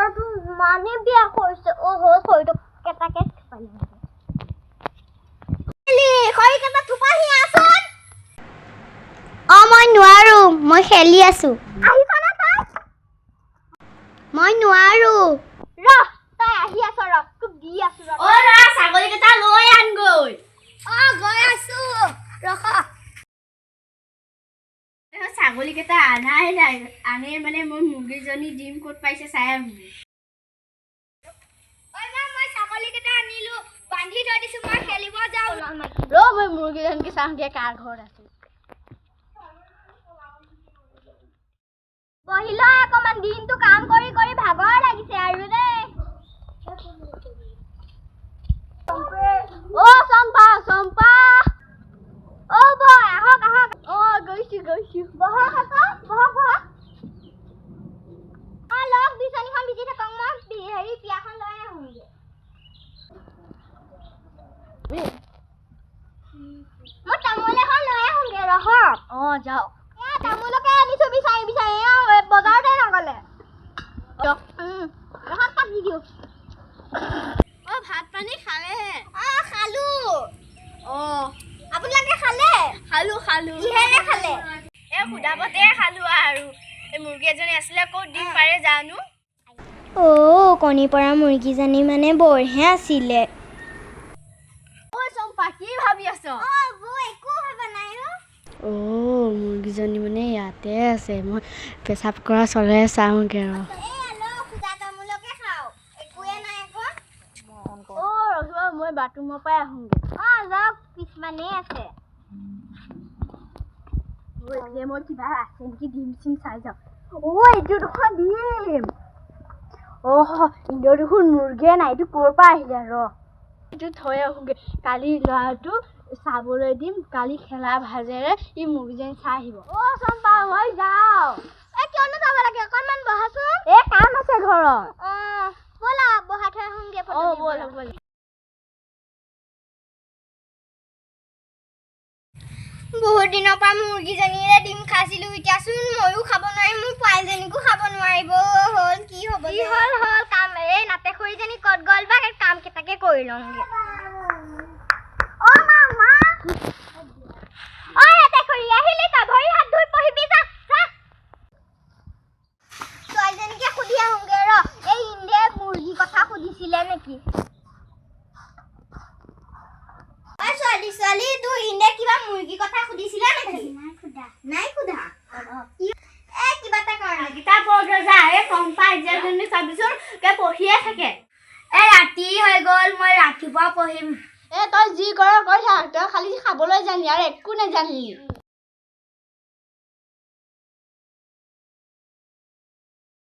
বতৰটো ইমানেই বেয়া কৰিছে। অ' হ'ল, খৰিটো কেইটাকে থোপালি। খৰিকেইটা থোপাহি আচোন। অ, মই নোৱাৰো, মই খেলি আছো। আহিছ না তই? মই নোৱাৰো। ৰহ, তই আহি আছ, ৰহ, তোক দি আছো, ৰহ। অ ল'ৰা, ছাগলীকেইটা লৈ আনগৈ। অ, গৈ আছো, ৰখ। ছাগলীকেইটা আনাই নাই। আনে মানে মই মুৰ্গীজনী ডিম ক'ত পাইছে চাই আহোঁগৈ। মই ছাগলীকেইটা আনিলো, বান্ধি থৈ দিছো, মই খেলিব যাওঁ। ৰ, মই মুৰ্গীজনীকে চাওঁগৈ কাৰ ঘৰত আছে। বহি লৈ অকণমান, দিনটো কাম কৰি কৰি ভাগৰ লাগিছে আৰু দেই। অ চম্পা, চম্পা। অ বৌ, আহক আহক। অ, গৈছো গৈছো। বহক আকৌ, বহক বহক। অ, লওক, বিচনীখন বিচি থাকক, মই হেৰি পিয়াখন লৈ আহোঁগৈ। মই তামোল এখন লৈ আহোঁগৈ, ৰহক। অ, যাওক। এ তামোলকে আনিছো বিচাৰি বিচাৰি, এওঁ বজাৰতে নগ'লে। ৰহক, কাটি দিওঁ। অ, ভাত পানী খালেহে? অ, খালো। অ। আপোনালোকে খালে? খালো খালো। কিহেৰে খালে? এই সুদা ভাতে খালো আৰু। এই মুৰ্গী এজনী আছিলে, ক'ত ডিম পাৰে জানো? অ, কণী পৰা মুৰ্গীজনী মানে বৰহে আছিলে। ঐ চম্পা, কি ভাবি আছ? অ বৌ, একো ভবা নাই অ। অ, মুৰ্গীজনী মানে ইয়াতে আছে। মই পেচাব কৰা চলে চাওঁগৈ আৰু। এই লওক, সুদা তামোলকে খাওক, একোৱে নাই আকৌ। অ ৰখিবা, মই বাথৰুমৰ পৰাই আহোঁগৈ। অ, যাওক, পিছমানেই আছে। এতিয়া মই কিবা আছে নেকি ডিম চিম চাই যাওঁ। অ, এইটো দেখোন ডিম। অ, ইন্দৰ দেখোন মুৰ্গীয়ে নাই, এইটো ক'ৰ পৰা আহিলে? ৰ, এইটো থৈ আহোঁগৈ। কালি ল'ৰাটো চাবলৈ দিম। কালি খেলা ভাজেৰে ই মুৰ্গীজনী চাই আহিব। অ চম্পা, মই যাওঁ। এ, কিয়নো যাব লাগে? অকণমান বহাচোন। এই কাম আছে ঘৰত। অ, ব'লা, বহাই থৈ আহোঁগৈ। অ। ফটো ব'লা ব'লা। বহুত দিনৰ পৰা মুৰ্গীজনীৰে ডিম খাইছিলো, এতিয়াচোন ময়ো খাব নোৱাৰিম, মোৰ পোৱালীজনীকো খাব নোৱাৰিব। হ'ল, কি হ'ব? কি হ'ল হ'ল কাম। এই নাটেখুৰীজনী ক'ত গ'ল বা? কাম কেইটাকে কৰি লওঁগৈ। অ মা, মা, অ নাটেখুৰী, আহিলি তই? ভৰি হাত ধুই পঢ়িবি, যা যা। ছোৱালীজনীকে সুধি আহোঁগৈ ৰ। এই ইন্দে মুৰ্গী কথা সুধিছিলে নেকি? ঐ ছোৱালী, ছোৱালী, তোৰ ইন্দে কিবা মুৰ্গী কথা সুধিছিলে নেকি? নাই সোধা। নাই সোধা? এ, কিবা এটা কাৰণে। কিতাপ পঢ় যা। এই চম্পা এজনী চাবিচোন, পঢ়িয়ে থাকে। এ, ৰাতি হৈ গ'ল, মই ৰাতিপুৱা পঢ়িম। এ, তই যি কৰ কৰি থাক, তই খালি খাবলৈ জানি আৰু একো নাজানিলি।